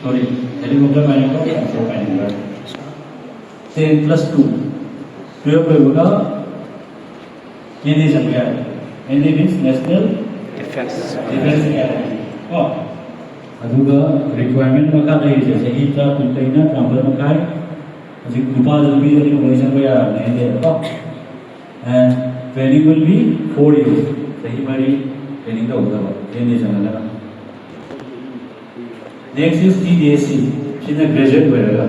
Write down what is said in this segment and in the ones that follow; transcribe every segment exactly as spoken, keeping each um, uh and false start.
Sorry, helicopter pilot, airport pilot. Ten plus two, twelve ꯂꯣꯏꯕꯒ N D A ꯆꯪꯕ ꯌꯥꯔꯦ꯫ N D A means National Defense Academy ꯀꯣ꯫ ꯑꯗꯨꯒ requirement ꯃꯈꯥ ꯂꯩꯔꯤꯁꯦ ꯆꯍꯤ ꯇꯔꯥ ꯀꯨꯟꯇꯩꯅ ꯇꯔꯥꯃꯥꯄꯜ ꯃꯈꯥꯏ꯫ ꯍꯧꯖꯤꯛ ꯅꯨꯄꯥꯁꯨ ꯅꯨꯄꯤꯁꯨ ꯑꯅꯤꯃꯛ ꯂꯣꯏ ꯆꯪꯕ ꯌꯥꯔꯕꯅꯦ N D A ꯗꯀꯣ꯫ And training will be four years. ꯆꯍꯤ ꯃꯔꯤ training ꯇꯧꯒꯗꯕ N D A ꯆꯪꯉꯒꯅ꯫ Next is T D S C, ꯁꯤꯅ graduate ꯑꯣꯏꯔꯒ꯫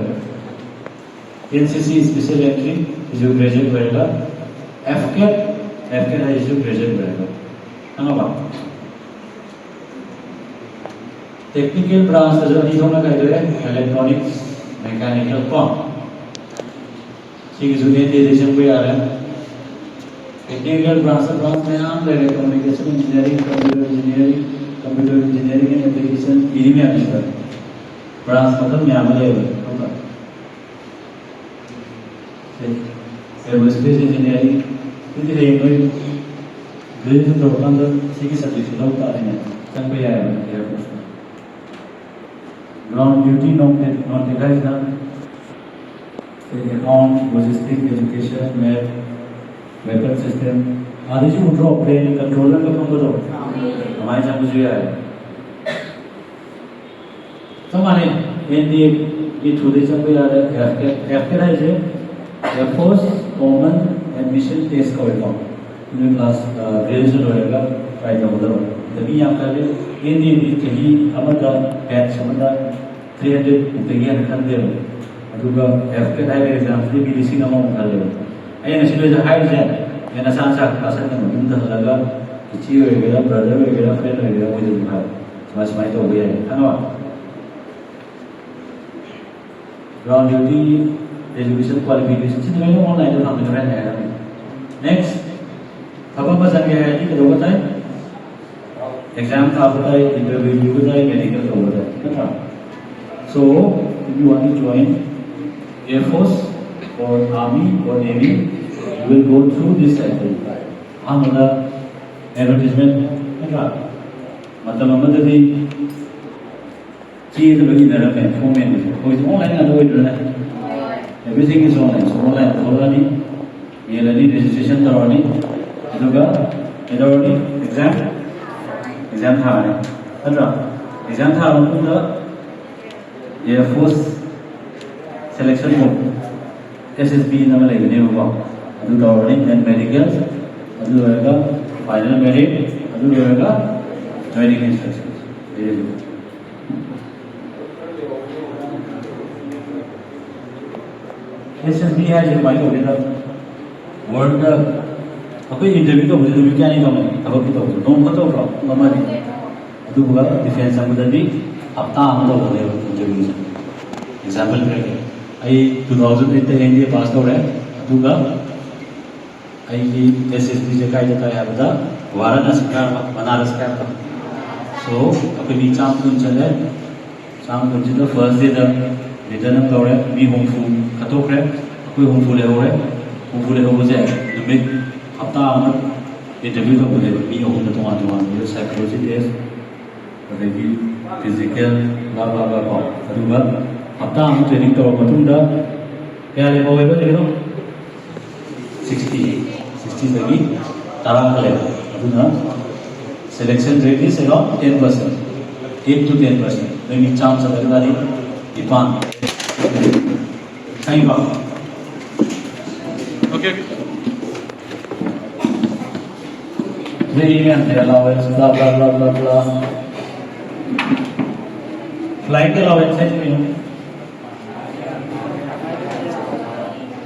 N C C special entry, ꯁꯤꯁꯨ graduate ꯑꯣꯏꯔꯒ꯫ F CAT, F CAT ꯍꯥꯏꯁꯤꯁꯨ graduate ꯑꯣꯏꯔꯒ꯫ ꯈꯪꯉꯕ? Technical branch ꯇꯁꯨ ꯑꯅꯤ ꯊꯣꯛꯅ ꯈꯥꯏꯗꯣꯛꯑꯦ, electronics, mechanical ꯀꯣ꯫ ꯁꯤꯒꯤꯁꯨ N D A ꯗꯒꯤ ꯆꯪꯕ ꯌꯥꯔꯦ꯫ Technical branch branch ꯃꯌꯥꯝ ꯂꯩꯔꯦ, communication engineering, computer engineering, computer engineering and application, ꯃꯤꯗꯤ ꯃꯌꯥꯝ ꯂꯩꯔꯦ꯫ Branch ꯃꯈꯜ ꯃꯌꯥꯝ ꯑꯃ ꯂꯩꯔꯦ, ꯈꯪꯕ꯭ꯔꯥ? Aerospace engineering, ꯑꯗꯨꯗꯤ ꯍꯌꯦꯡ ꯅꯣꯏ graduation ꯇꯧꯔꯀꯥꯟꯗ ꯁꯤꯒꯤ subject ꯁꯤ ꯂꯧ ꯇꯥꯔꯦꯅꯦ, ꯆꯪꯕ ꯌꯥꯏꯑꯕ Air Force ꯇ꯫ Ground duty, non non tech ꯍꯥꯏꯁꯤꯅ account, logistic, education, map, weapon system, ꯑꯗꯩꯁꯨ ꯎꯗ꯭ꯔꯣ plane controller ꯒ ꯐꯝꯕꯗꯣ? ꯑꯗꯨꯃꯥꯏꯅ ꯆꯪꯕꯁꯨ ꯌꯥꯏ꯫ ꯆꯞ ꯃꯥꯟꯅꯩ, N D A ꯒꯤ through ꯗꯩ ꯆꯪꯕ ꯌꯥꯔꯦ꯫ F CAT, F CAT ꯍꯥꯏꯁꯦ Air Force Common Admission Test ꯀꯧꯋꯦꯀꯣ꯫ ꯅꯣꯏ class graduation ꯂꯣꯏꯔꯒ try ꯇꯧꯒꯗꯕ꯫ ꯑꯗ ꯃꯤ ꯌꯥꯝ ꯈꯜꯂꯦ, N D A ꯗꯤ ꯆꯍꯤ ꯑꯃꯗ batch ꯑꯃꯗ three hundred ꯃꯨꯛꯇꯒꯤ ꯍꯦꯟꯅ ꯈꯟꯗꯦꯕ꯫ ꯑꯗꯨꯒ F CAT ꯍꯥꯏꯕ exam ꯁꯤꯗꯤ ꯃꯤ ꯂꯤꯁꯤꯡ ꯑꯃꯃꯨꯛ ꯈꯜꯂꯦꯕ꯫ ꯑꯩꯅ ꯁꯤ ꯅꯣꯏꯗ ꯍꯥꯏꯔꯤꯁꯦ, ꯑꯩ ꯅꯁꯥ ꯅꯁꯥ ꯀꯥꯁꯟꯅ ꯃꯌꯨꯝꯗ ꯍꯜꯂꯒ ꯏꯆꯦ ꯑꯣꯏꯒꯦꯔꯥ, brother ꯑꯣꯏꯒꯦꯔꯥ, friend ꯑꯣꯏꯒꯦꯔꯥ, ꯃꯣꯏꯗ ꯑꯗꯨꯝ ꯍꯥꯏꯌꯣ꯫ ꯁꯨꯃꯥꯏ ꯁꯨꯃꯥꯏꯅ ꯇꯧꯕ ꯌꯥꯏ, ꯈꯪꯉꯕ? Ground duty, education qualification, ꯁꯤꯗꯤ ꯂꯣꯏꯅ online ꯗ ꯐꯪꯒꯅꯤ, ꯍꯣꯔꯦꯟ ꯍꯥꯏꯔꯛꯑꯒꯦ꯫ Next, ꯊꯕꯛ ꯑꯃ ꯆꯪꯒꯦ ꯍꯥꯏꯔꯗꯤ ꯀꯩꯗꯧꯕ ꯇꯥꯏ? Exam ꯊꯥꯕ ꯇꯥꯏ, interview ꯄꯤꯕ ꯇꯥꯏ, medical ꯇꯧꯕ ꯇꯥꯏ, ꯅꯠꯇ꯭ꯔꯥ? So, if you want to join Air Force or Army or Navy, you will go through this cycle. ꯑꯍꯥꯟꯕꯗ advertisement, ꯅꯠꯇ꯭ꯔꯥ? ꯃꯇꯝ ꯑꯃꯗꯗꯤ ꯆꯦꯗ ꯂꯣꯏ ꯏꯅꯔꯝꯃꯦ꯫ ꯐꯣꯔꯃꯦꯜꯒꯤꯁꯨ ꯍꯧꯖꯤꯛꯇꯤ ꯑꯣꯟꯂꯥꯏꯟ ꯉꯥꯛꯇ ꯑꯣꯏꯗ꯭ꯔꯅꯦ? Everything is online. So, ꯑꯣꯟꯂꯥꯏꯟꯗ ꯊꯣꯛꯂꯛꯑꯅꯤ, ꯃꯦꯜꯂꯅꯤ, ꯔꯦꯖꯤꯁꯇ꯭ꯔꯦꯁꯟ ꯇꯧꯔꯅꯤ, ꯑꯗꯨꯒ ꯀꯩꯗꯧꯔꯅꯤ? ꯑꯦꯛꯖꯥꯝ, ꯑꯦꯛꯖꯥꯝ ꯊꯥꯔꯅꯤ, ꯅꯠꯇ꯭ꯔꯥ? ꯑꯦꯛꯖꯥꯝ ꯊꯥꯔꯕ ꯃꯇꯨꯡꯗ Air Force Selection Board, S S B ꯑꯃ ꯂꯩꯕꯅꯦꯕꯀꯣ, ꯑꯗꯨ ꯇꯧꯔꯅꯤ꯫ Then medical, ꯑꯗꯨ ꯂꯣꯏꯔꯒ final merit, ꯑꯗꯨ ꯂꯣꯏꯔꯒ joining instructions꯫ S S B ꯍꯥꯏꯁꯦ ꯀꯃꯥꯏꯅ ꯇꯧꯒꯦꯗ, ꯋꯥꯔꯜꯗ ꯑꯩꯈꯣꯏ ꯏꯟꯇꯔꯚ꯭ꯌꯨ ꯇꯧꯕꯁꯦ ꯅꯨꯃꯤꯠ ꯀꯌꯥꯅꯤ ꯇꯧꯅꯤ? ꯊꯕꯛꯀꯤ ꯇꯧꯕꯗꯣ ꯅꯣꯡꯃ ꯇꯧꯕ꯭ꯔꯣ? ꯄꯨꯡ ꯑꯃꯅꯤ꯫ ꯑꯗꯨꯒ ꯗꯤꯐꯦꯟꯁ ꯆꯪꯕꯗꯗꯤ ꯍꯞꯇꯥ ꯑꯃ ꯇꯧꯒꯅꯦꯕ ꯏꯟꯇꯔꯚ꯭ꯌꯨꯁꯦ꯫ ꯑꯦꯛꯖꯥꯝꯄꯜ ꯄꯤꯔꯛꯀꯦ, ꯑꯩ two thousand eight N D A pass ꯇꯧꯔꯦ, ꯑꯗꯨꯒ ꯑꯩꯒꯤ S S B ꯁꯦ ꯀꯥꯏꯗ ꯇꯥꯏ ꯍꯥꯏꯕꯗ ꯋꯥꯔꯥꯅꯥꯁꯤ ꯀꯥꯏꯔꯕ, ꯕꯅꯥꯔꯁ ꯀꯥꯏꯔꯕ꯫ So ꯑꯩꯈꯣꯏ ꯃꯤ ꯆꯥꯝꯃ ꯀꯨꯟ ꯆꯠꯂꯦ, ꯆꯥꯝꯃ ꯀꯨꯟꯁꯤꯗ first day ꯗ return ꯑꯃ ꯇꯧꯔꯦ, ꯃꯤ ꯍꯨꯝꯐꯨ ꯈꯟꯇꯣꯛꯈ꯭ꯔꯦ, ꯑꯩꯈꯣꯏ ꯍꯨꯝꯐꯨ ꯂꯩꯍꯧꯔꯦ꯫ ꯍꯨꯝꯐꯨ ꯂꯩꯍꯧꯕꯁꯦ ꯅꯨꯃꯤꯠ ꯍꯞꯇꯥ ꯑꯃ ꯏꯟꯇꯔꯚ꯭ꯌꯨ ꯇꯧꯕꯅꯦꯕ, ꯃꯤ ꯑꯍꯨꯝꯗ ꯇꯣꯉꯥꯟ ꯇꯣꯉꯥꯟꯕ psychology test, ꯑꯗꯒꯤ physical, blah blah blah ꯀꯣ꯫ ꯑꯗꯨꯒ ꯍꯞꯇꯥ ꯑꯃ training ꯇꯧꯔꯕ ꯃꯇꯨꯡꯗ ꯀꯌꯥ ꯂꯦꯝꯍꯧꯋꯦꯕ ꯍꯧꯖꯤꯛꯀꯤꯗꯣ? Sixty, sixty ꯗꯒꯤ ꯇꯔꯥ ꯈꯜꯂꯦꯕ꯫ ꯑꯗꯨꯅ selection rate is around ten percent, eight to ten percent꯫ ꯅꯣꯏ ꯃꯤ ꯆꯥꯝꯃ ꯆꯠꯂꯒꯗꯤ ꯅꯤꯄꯥꯟ ꯈꯪꯉꯤꯀꯣ? Okay꯫ Training and allowance, blah blah blah blah blah꯫ Flight allowance ꯍꯥꯏꯁꯦ ꯀꯩꯅꯣ?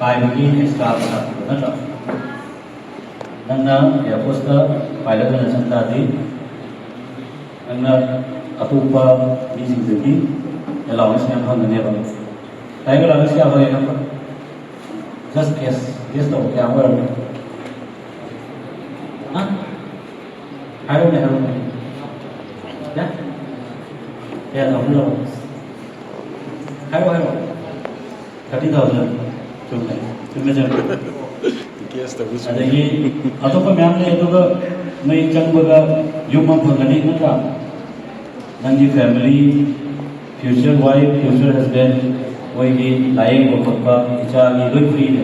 ꯄꯥꯏꯕꯒꯤ extra ꯄꯩꯁꯥ ꯄꯤꯕ ꯅꯠꯇ꯭ꯔꯣ? ꯅꯪꯅ Air Force ꯇ pilot ꯑꯣꯏꯅ ꯆꯪ ꯇꯥꯔꯗꯤ, ꯅꯪꯅ ꯑꯇꯣꯞꯄ ꯃꯤꯁꯤꯡꯗꯒꯤ allowance ꯃꯌꯥꯝ ꯐꯪꯒꯅꯦꯕ꯫ Flight allowance ꯀꯌꯥ ꯐꯪꯉꯦ ꯈꯪꯕ꯭ꯔꯥ? Just guess, guess ꯇꯧ, ꯀꯌꯥ ꯑꯣꯏꯔꯝꯒꯅꯤ? ꯍꯥ? ꯍꯥꯏꯔꯣꯅꯦ, ꯍꯥꯏꯔꯣꯅꯦ꯫ ꯌꯥ? ꯀꯌꯥ ꯇꯧꯕꯅꯣ? ꯍꯥꯏꯔꯣ, ꯍꯥꯏꯔꯣ꯫ Thirty thousand꯫ ꯆꯨꯝꯃꯦ꯫ ꯆꯨꯝꯃꯦ, ꯆꯨꯝꯃꯦ꯫ Guess ꯇꯧꯕ ꯆꯨꯝꯃꯦ꯫ ꯑꯗꯒꯤ ꯑꯇꯣꯞꯄ ꯃꯌꯥꯝ ꯂꯩ, ꯑꯗꯨꯒ ꯅꯣꯏ ꯆꯪꯕꯗ ꯌꯨꯝ ꯑꯃ ꯐꯪꯒꯅꯤ, ꯅꯠꯇ꯭ꯔꯥ? ꯅꯪꯒꯤ family, Future wife, future husband, ꯃꯣꯏꯒꯤ ꯂꯥꯏꯌꯦꯡꯕ ꯈꯣꯠꯄ, ꯏꯆꯥꯒꯤ ꯂꯣꯏ free ꯅꯦ,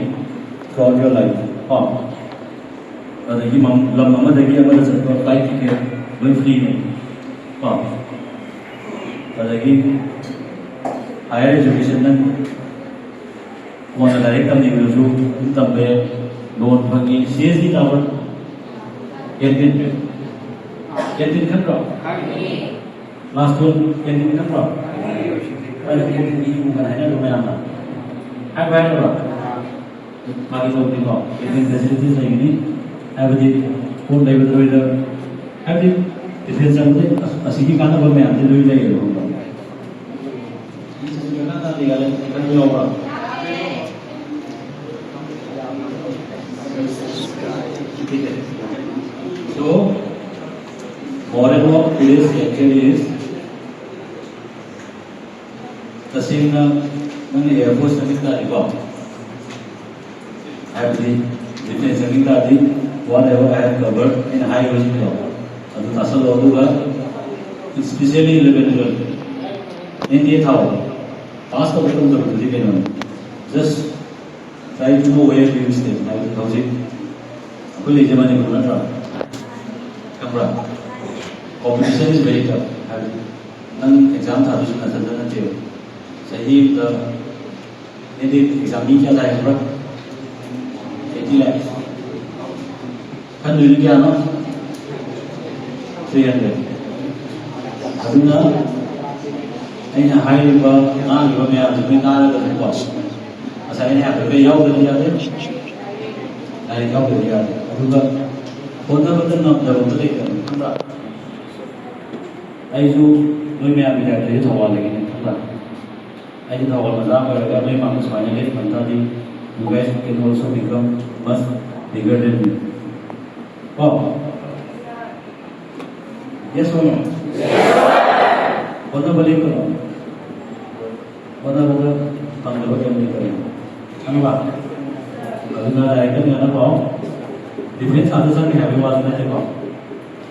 throughout your life ꯀꯣ꯫ ꯑꯗꯒꯤ ꯃꯝ-, ꯂꯝ ꯑꯃꯗꯒꯤ ꯑꯃꯗ ꯆꯠꯄ flight ticket ꯂꯣꯏ free ꯅꯦ ꯀꯣ꯫ ꯑꯗꯒꯤ higher education ꯅꯪ ꯀꯣꯟꯅ ꯂꯥꯏꯔꯤꯛ ꯇꯝꯅꯤꯡꯕꯗꯁꯨ ꯑꯗꯨꯝ ꯇꯝꯕ ꯌꯥꯏ, loan ꯐꯪꯉꯤ꯫ C H D ꯇꯥꯕ꯭ꯔꯥ? Canteen, canteen ꯈꯪꯗ꯭ꯔꯣ? Class twelve canteen ꯈꯪꯗ꯭ꯔꯣ? ꯑꯩꯅ canteen ꯒꯤ ꯏꯃꯨꯡ ꯀꯅꯥ ꯍꯥꯏꯅꯕ꯭ꯔꯣ ꯃꯌꯥꯝꯅ? ꯍꯥꯏꯕ꯭ꯔꯥ ꯍꯥꯏꯗꯕ꯭ꯔꯥ? ꯃꯥꯒꯤ ꯇꯧꯕꯅꯤꯀꯣ, canteen facilities ꯂꯩꯒꯅꯤ꯫ ꯍꯥꯏꯕꯗꯤ ꯄꯣꯠ ꯂꯩꯕꯗ ꯂꯣꯏꯗ, ꯍꯥꯏꯕꯗꯤ defence ꯆꯪꯕꯗ ꯑꯁꯤꯒꯤ ꯀꯥꯟꯅꯕ ꯃꯌꯥꯝꯁꯦ ꯂꯣꯏ ꯂꯩꯌꯦꯕ, ꯈꯪꯕ꯭ꯔꯥ? ꯈꯪꯕ ꯌꯥꯎꯕ꯭ꯔꯥ? So, moral of today's lecture is, ꯇꯁꯦꯡꯅ ꯅꯪꯅ Air Force ꯆꯪꯅꯤꯡ ꯇꯥꯔꯗꯤꯀꯣ, ꯍꯥꯏꯕꯗꯤ defence ꯆꯪꯅꯤꯡ ꯇꯥꯔꯗꯤ, whatever I have covered, ꯑꯩꯅ ꯍꯥꯏꯔꯤꯕꯁꯤꯡꯗꯣ ꯑꯗꯨ ꯇꯥꯁꯜꯂꯣ, ꯑꯗꯨꯒ especially eleven twelve, N D A ꯊꯥꯎ꯫ Pass ꯇꯧꯕ ꯇꯧꯗꯕꯗꯨꯗꯤ ꯀꯩꯅꯣꯅꯤ, just try to know where you stand ꯍꯥꯏꯕꯗꯤ ꯍꯧꯖꯤꯛ ꯑꯩꯈꯣꯏ ꯂꯩꯁꯦ ꯃꯅꯤꯄꯨꯔ ꯅꯠꯇ꯭ꯔꯥ? ꯈꯪꯕ꯭ꯔꯥ? Competition is very tough ꯍꯥꯏꯕꯗꯤ ꯅꯪ exam ꯊꯥꯗꯣꯏꯁꯨ ꯅꯊꯟꯇ ꯅꯠꯇꯦꯕ꯫ ꯆꯍꯤ ꯑꯃꯗ ꯅꯦꯠ ꯑꯦꯛꯖꯥꯝ ꯃꯤ ꯀꯌꯥ ꯊꯥꯏ ꯈꯪꯕ꯭ꯔꯥ? Eighty lakhs꯫ ꯈꯟꯗꯣꯏꯅ ꯀꯌꯥꯅꯣ? Three hundred꯫ ꯑꯗꯨꯅ ꯑꯩꯅ ꯍꯥꯏꯔꯤꯕ, ꯉꯥꯡꯉꯤꯕ ꯃꯌꯥꯝꯁꯦ ꯂꯣꯏ ꯇꯥꯔꯒꯗꯤꯀꯣ, ꯉꯁꯥꯏ ꯑꯩꯅ ꯍꯥꯏꯕꯗꯣ ꯀꯩ ꯌꯥꯎꯗ꯭ꯔꯗꯤ ꯌꯥꯗꯦ? ꯂꯥꯏꯔꯤꯛ ꯌꯥꯎꯗ꯭ꯔꯗꯤ ꯌꯥꯗꯦ꯫ ꯑꯗꯨꯒ ꯍꯣꯠꯅꯕꯗ ꯉꯝꯗꯕ ꯑꯝꯇ ꯂꯩꯇꯕꯅꯤ, ꯈꯪꯕ꯭ꯔꯥ? ꯑꯩꯁꯨ ꯅꯣꯏ ꯃꯌꯥꯝꯒꯤ type ꯇ ꯑꯩꯁꯨ ꯊꯧꯕꯥꯜꯗꯒꯤꯅꯦ, ꯈꯪꯕ꯭ꯔꯥ? ꯑꯩꯁꯨ ꯊꯧꯕꯥꯜ ꯃꯆꯥ ꯑꯃ ꯑꯣꯏꯔꯒ ꯅꯣꯏ ꯃꯥꯡꯗ ꯁꯨꯃꯥꯏꯅ ꯂꯦꯞꯄ ꯉꯝ ꯇꯥꯔꯗꯤ, you guys can also become much bigger than me꯫ ꯀꯣ? Yes or no? ꯍꯣꯠꯅꯕ ꯂꯦꯞꯀꯅꯣ꯫ ꯍꯣꯠꯅꯕꯗ ꯐꯪꯗꯕ ꯀꯩꯝ ꯂꯩꯇꯕꯅꯤ꯫ ꯈꯪꯉꯕ? ꯑꯗꯨꯅ ꯂꯥꯏꯔꯤꯛ ꯀꯟꯅ ꯀꯟꯅ ꯄꯥꯎ꯫ Defence ꯉꯥꯛꯇ ꯆꯪꯒꯦ ꯍꯥꯏꯕꯒꯤ ꯋꯥꯁꯨ ꯅꯠꯇꯦꯀꯣ꯫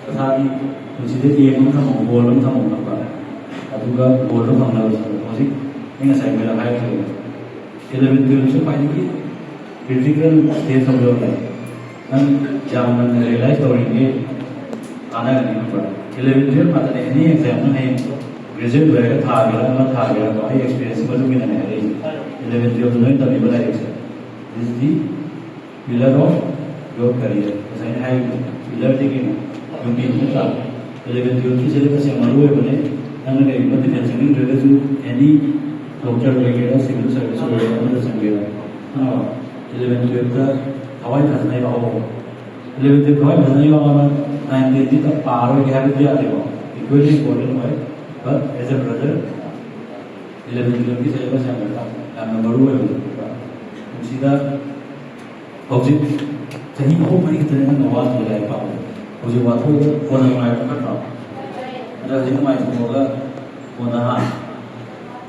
ꯅꯁꯥꯒꯤ ꯄꯨꯟꯁꯤꯗ aim ꯑꯃ ꯊꯝꯃꯣ, goal ꯑꯃ ꯊꯝꯃꯣ, ꯈꯪꯕ꯭ꯔꯥ? ꯑꯗꯨꯒ ꯒꯣꯜꯗꯣ ꯐꯪꯅꯕꯁꯤꯗ ꯍꯧꯖꯤꯛ ꯑꯩ ꯉꯁꯥꯏ ꯃꯦꯗꯥꯝ ꯍꯥꯏꯈꯤꯕꯗꯣ, ꯏꯂꯚꯦꯟ ꯇꯨꯌꯦꯜꯞꯁꯨ ꯈ꯭ꯋꯥꯏꯗꯒꯤ ꯀ꯭ꯔꯤꯇꯤꯀꯦꯜ ꯁ꯭ꯇꯦꯖ ꯑꯃ ꯌꯧꯔꯦ꯫ ꯅꯪ ꯌꯥꯝ ꯉꯟꯅ ꯔꯤꯌꯦꯂꯥꯏꯁ ꯇꯧꯔꯤꯉꯩ ꯀꯥꯟꯅꯒꯅꯤ, ꯈꯪꯕ꯭ꯔꯥ? ꯏꯂꯚꯦꯟ ꯇꯨꯌꯦꯜꯞ ꯉꯥꯛꯇꯅꯦ, ꯑꯦꯅꯤ ꯑꯦꯛꯖꯥꯝ ꯅꯪ ꯍꯌꯦꯡ ꯒ꯭ꯔꯦꯖꯨꯑꯦꯠ ꯂꯣꯏꯔꯒ ꯊꯥꯒꯦꯔꯥ ꯑꯃ ꯊꯥꯒꯦꯔꯥꯀꯣ, ꯑꯩ ꯑꯦꯛꯁꯄꯤꯔꯤꯌꯦꯟꯁꯀꯤ ꯃꯇꯨꯡ ꯏꯟꯅꯅꯦ ꯍꯥꯏꯔꯛꯏꯁꯦ꯫ ꯏꯂꯚꯦꯟ ꯇꯨꯌꯦꯜꯞꯇ ꯅꯣꯏ ꯇꯝꯃꯤꯕ ꯂꯥꯏꯔꯤꯛꯁꯦ, this is the pillar of your career꯫ ꯉꯁꯥꯏꯅ ꯍꯥꯏꯔꯤꯕ ꯄꯤꯂꯔꯗꯤ ꯀꯩꯅꯣ? ꯌꯨꯝꯕꯤ ꯅꯠꯇ꯭ꯔꯥ? ꯏꯂꯚꯦꯟ ꯇꯨꯌꯦꯜꯞꯀꯤ ꯁꯤꯂꯦꯕꯁ ꯌꯥꯝ ꯃꯔꯨ ꯑꯣꯏꯕꯅꯦ꯫ ꯅꯪꯅ ꯀꯩꯒꯨꯝꯕ ꯗꯤꯐꯦꯟꯁ ꯆꯪꯅꯤꯡꯗ꯭ꯔꯒꯁꯨ, ꯑꯦꯅꯤ ꯗꯣꯛꯇꯔ ꯑꯣꯏꯒꯦꯔꯥ, ꯁꯤꯚꯤꯜ ꯁꯥꯔꯚꯤꯁ ꯑꯣꯏꯒꯦꯔꯥ, ꯑꯃꯗ ꯆꯪꯒꯦꯔꯥ, ꯈꯪꯉꯕ? ꯏꯂꯚꯦꯟ ꯇꯨꯌꯦꯜꯞꯇ ꯊꯋꯥꯏ ꯐꯖꯅ ꯌꯥꯎꯍꯧꯕ꯫ ꯏꯂꯚꯦꯟ ꯇꯨꯌꯦꯜꯞ ꯊꯋꯥꯏ ꯐꯖꯅ ꯌꯥꯎꯍꯧꯕ, ꯅꯥꯏꯟ ꯇꯦꯟꯗꯤ ꯄꯥꯔꯣꯏꯒꯦ ꯍꯥꯏꯕꯗꯤ ꯌꯥꯗꯦꯀꯣ꯫ Equally important ꯑꯣꯏ꯫ But as a brother, eleven ꯇꯨꯌꯦꯜꯞꯀꯤ ꯁꯤꯂꯦꯕꯁ ꯌꯥꯝꯅ, ꯌꯥꯝꯅ ꯃꯔꯨ ꯑꯣꯏꯕꯅꯦ꯫ ꯄꯨꯟꯁꯤꯗ ꯍꯧꯖꯤꯛ ꯆꯍꯤ ꯑꯍꯨꯝ ꯃꯔꯤ ꯈꯛꯇꯅꯦ ꯅꯪꯅ ꯋꯥꯗꯣꯏꯁꯦ ꯂꯥꯏꯔꯤꯛ ꯄꯥꯕꯗ꯫ ꯍꯧꯖꯤꯛ ꯋꯥꯊꯣꯛꯑꯒ ꯀꯣꯟꯅ ꯅꯨꯡꯉꯥꯏꯕ ꯅꯠꯇ꯭ꯔꯣ? ꯑꯗꯣ ꯍꯧꯖꯤꯛ ꯅꯨꯡꯉꯥꯏꯊꯣꯛꯑꯒ ꯀꯣꯟꯅ, ꯍꯥ?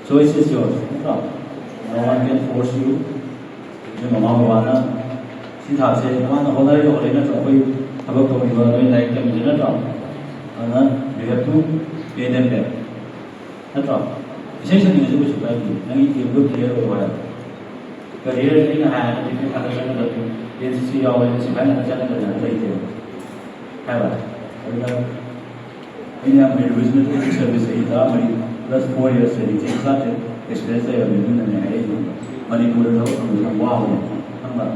Choice is yours, ꯅꯠꯇ꯭ꯔꯣ? No one can force you꯫ ꯅꯣꯏ ꯃꯃꯥ ꯕꯕꯥꯅ ꯁꯤ ꯊꯥꯁꯦ ꯃꯥꯅ ꯍꯣꯠꯅꯔ ꯌꯧꯍꯜꯂꯦ ꯅꯠꯇ꯭ꯔꯣ? ꯑꯩꯈꯣꯏ ꯊꯕꯛ ꯇꯧꯔꯤꯕ, ꯅꯣꯏ ꯂꯥꯏꯔꯤꯛ ꯇꯝꯃꯤꯁꯦ ꯅꯠꯇ꯭ꯔꯣ? ꯑꯗꯨꯅ you have to pay them back꯫ ꯅꯠꯇ꯭ꯔꯣ? ꯏꯁꯩ ꯁꯛꯅꯤꯡꯉꯁꯨ ꯀꯩꯁꯨ ꯀꯥꯏꯗꯦ, ꯅꯪꯒꯤ aim ꯗꯣ clear ꯑꯣꯏꯌꯣ ꯍꯥꯏꯕ꯫ Career ꯑꯩꯅ ꯍꯥꯏꯔꯒꯗꯤ ꯀꯩ ꯉꯥꯛꯇ ꯆꯪꯒꯗꯕꯅꯤ, ꯑꯦꯟ ꯁꯤ ꯁꯤ ꯌꯥꯎꯕꯅꯤꯅ ꯁꯤꯐꯥꯏ ꯉꯥꯛꯇ ꯆꯪꯒꯗꯕꯅꯤ ꯍꯥꯏꯕ ꯂꯩꯇꯦꯕ꯫ ꯍꯥꯏꯕ ꯑꯗꯨꯅ ꯑꯩꯅ ꯌꯥꯝ ꯔꯤꯖꯅꯦꯕꯜ ꯁꯔꯚꯤꯁ ꯆꯍꯤ ꯇꯔꯥꯃꯔꯤ plus four years ꯍꯥꯏꯗꯤ ꯆꯍꯤ ꯇꯔꯥꯇꯔꯦꯠ ꯑꯦꯛꯁꯄꯤꯔꯤꯌꯟꯁ ꯂꯩꯔꯕꯅꯤ꯫ ꯑꯗꯨꯅꯅꯦ ꯍꯥꯏꯔꯛꯏꯁꯦ꯫ ꯃꯅꯤꯄꯨꯔꯗ ꯊꯕꯛ ꯐꯪꯕꯁꯦ ꯌꯥꯝ ꯋꯥꯕꯅꯦ, ꯈꯪꯕ꯭ꯔꯥ?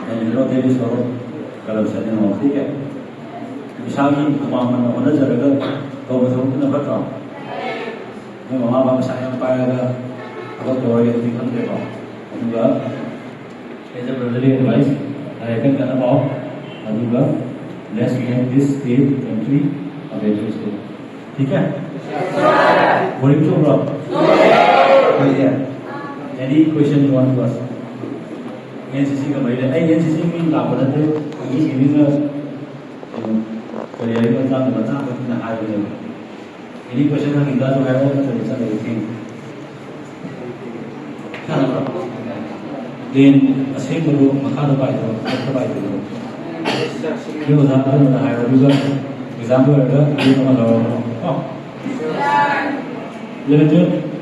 And you know there is a lot of corruption and all, ꯁꯤ ꯀꯌꯥ ꯏꯁꯥꯒꯤ ꯍꯨꯃꯥꯡ ꯃꯟꯅ ꯍꯣꯠꯅꯖꯔꯒ ꯇꯧꯕ ꯊꯕꯛꯇꯨꯅ ꯐꯠꯇ꯭ꯔꯣ? ꯅꯣꯏ ꯃꯃꯥ ꯕꯕꯥ ꯄꯩꯁꯥ ꯌꯥꯝ ꯄꯥꯏꯔꯒ ꯊꯕꯛ ꯇꯧꯔꯒꯦ ꯑꯗꯨꯗꯤ ꯈꯪꯗ꯭ꯔꯦꯀꯣ꯫ ꯑꯗꯨꯒ as a brotherly advice, ꯂꯥꯏꯔꯤꯛ ꯀꯟ ꯀꯟꯅ ꯄꯥꯎ꯫ ꯑꯗꯨꯒ let's make this state country a better state. ठीक है? Boring ꯆꯨꯕ꯭ꯔꯣ? ꯍꯣꯏ꯫ Any question you want to ask? N C ꯁꯤꯒ ꯃꯔꯤ ꯂꯩ꯫ ꯑꯩ ꯑꯦꯟ ꯁꯤ ꯁꯤ ꯃꯤ ꯂꯥꯛꯄ ꯅꯠꯇꯦ, ꯑꯩꯒꯤ ꯃꯤꯅ ꯀꯔꯤ ꯍꯥꯏꯕ ꯃꯇꯥꯡꯗ ꯃꯇꯥꯡ ꯑꯣꯏꯅ ꯍꯥꯏꯕꯅꯦꯕ꯫ Any question ꯍꯪꯅꯤꯡꯕꯁꯨ ꯍꯥꯏꯔꯛꯑꯣ, ꯅꯠꯇ꯭ꯔꯗꯤ ꯆꯠꯂꯒꯦ ꯊꯦꯡꯉꯦ꯫ ꯈꯪꯉꯕ꯭ꯔꯣ? ꯄ꯭ꯂꯦꯟ ꯑꯁꯦꯡꯕꯗꯣ ꯃꯈꯥꯗ ꯄꯥꯏꯗꯣ, ꯃꯊꯛꯇ ꯄꯥꯏꯗꯣ? ꯅꯣꯏ ꯑꯣꯖꯥ ꯑꯗꯨꯝꯕꯗ ꯍꯥꯏꯔꯣ, ꯑꯗꯨꯒ ꯑꯦꯛꯖꯥꯝ ꯂꯣꯏꯔꯒ ꯄ꯭ꯂꯦꯟ ꯑꯃ ꯂꯧꯔꯣ ꯀꯣ꯫ Eleven, twelve.